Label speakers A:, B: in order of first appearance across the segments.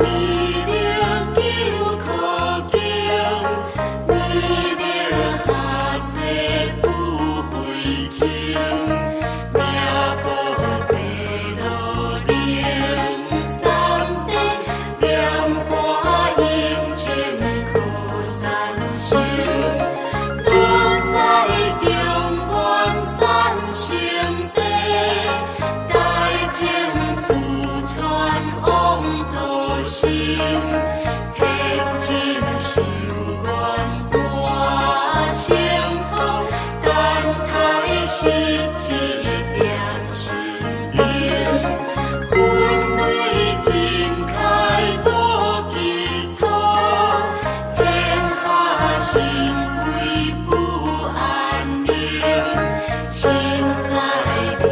A: 彌勒求苦經，彌勒下世不悔輕，命寶濟羅靈三地，蓮華引證可三生，落在中原三聖地，大正四傳王陀心，天真修願化成佛，等待實際點心燈，分類盡開無極土，天下神鬼不安寧，身在人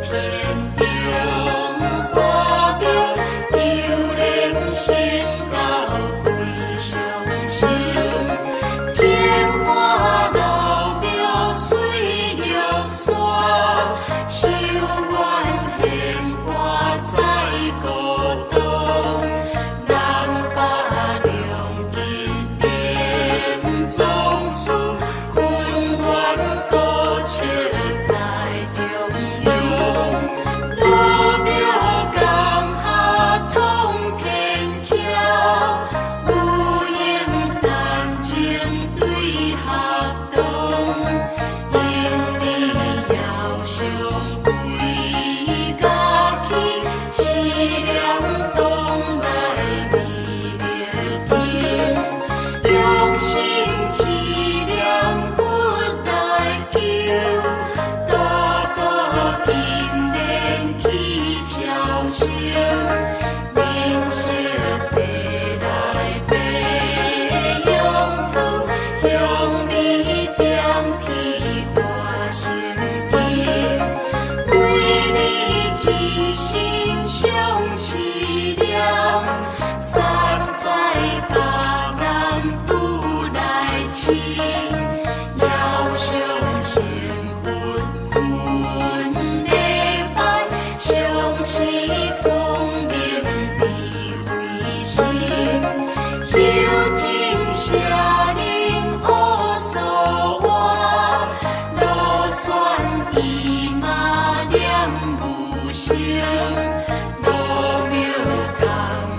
A: 天中華妙，求蓮成道歸上生，天花老廟水玉山，修願顯化在國度，南北兩極蓮宗師，分願高笑在中央，老廟江下通天橋，無影三經對合動，因你遙上歸家去，淒涼東來彌勒經，用心淒涼佛來求，度度金蓮起超生，人生世來白羊子，向你點天化成金，為你一心上淒涼，三在八難不來親，遙上成佛困禮拜，上師聰明智慧心，休聽舍人烏所話，螺旋伊瑪念無聲，老廟江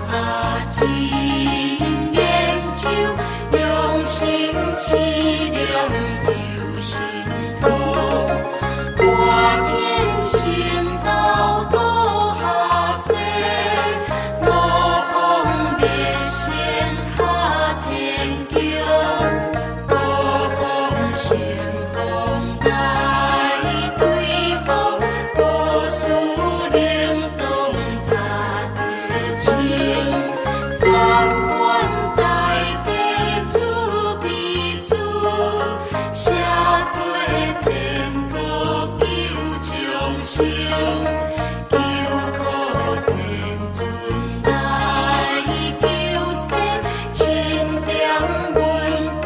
A: 下真研究，用心淒涼有神通，我天成道度下世，五方列仙下天宮，高峰乘風來對付，無數靈動雜得清，三觀大地慈悲主，寫做天作救眾生，求苦天尊來救世，清點文寶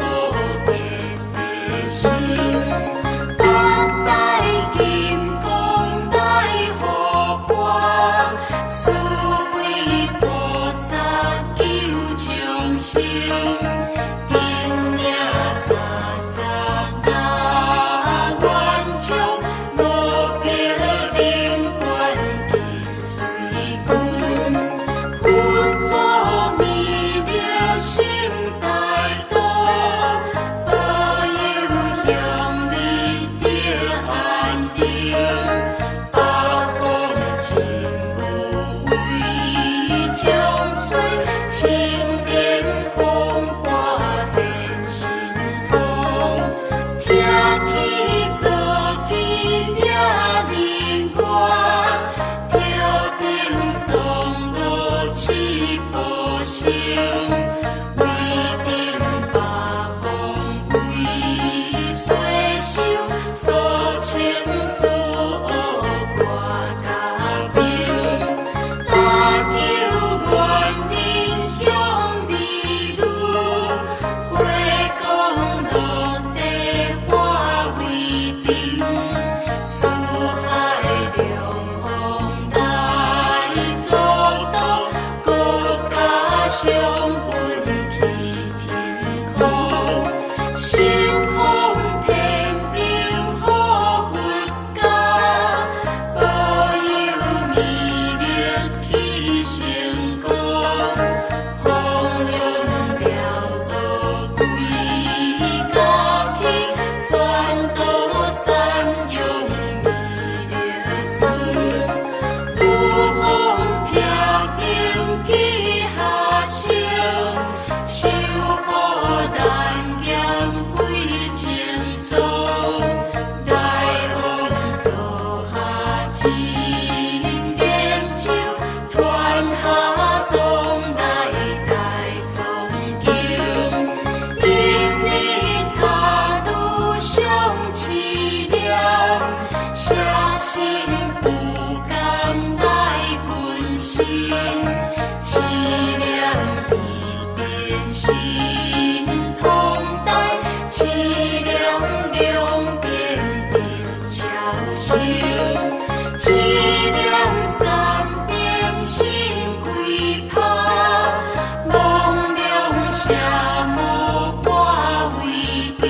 A: 得地心，八大金剛來護法，四位菩薩救眾生，頂領三十那願將，無別靈願跟隨軍，佛祖彌勒成大道，保佑鄉里得安寧，八方真無為眾生，清蓮風華現神通，聽起做記掠人願，頭頂松露七寶生，威頂八方歸歲壽，所稱諸惡掛甲兵，大求願人鄉里女，回光落地化為頂，四海兩方來做道，國家心，淒涼一邊心痛待，淒涼兩邊的喬心，淒涼三邊心歸拍，魍魎邪魔化為頂，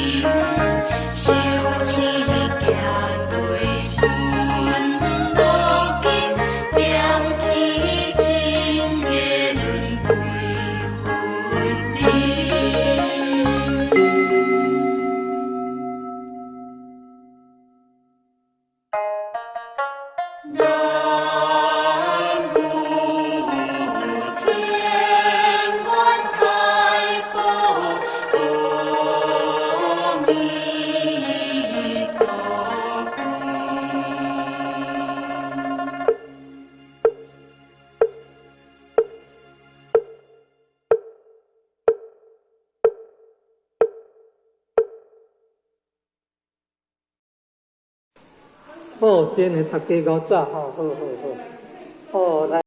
A: 受氣行對順路徑，念起真言歸佛靈。南無天願太保阿彌陀佛。
B: 好，真的大家𠢕早吼，好好好，好來。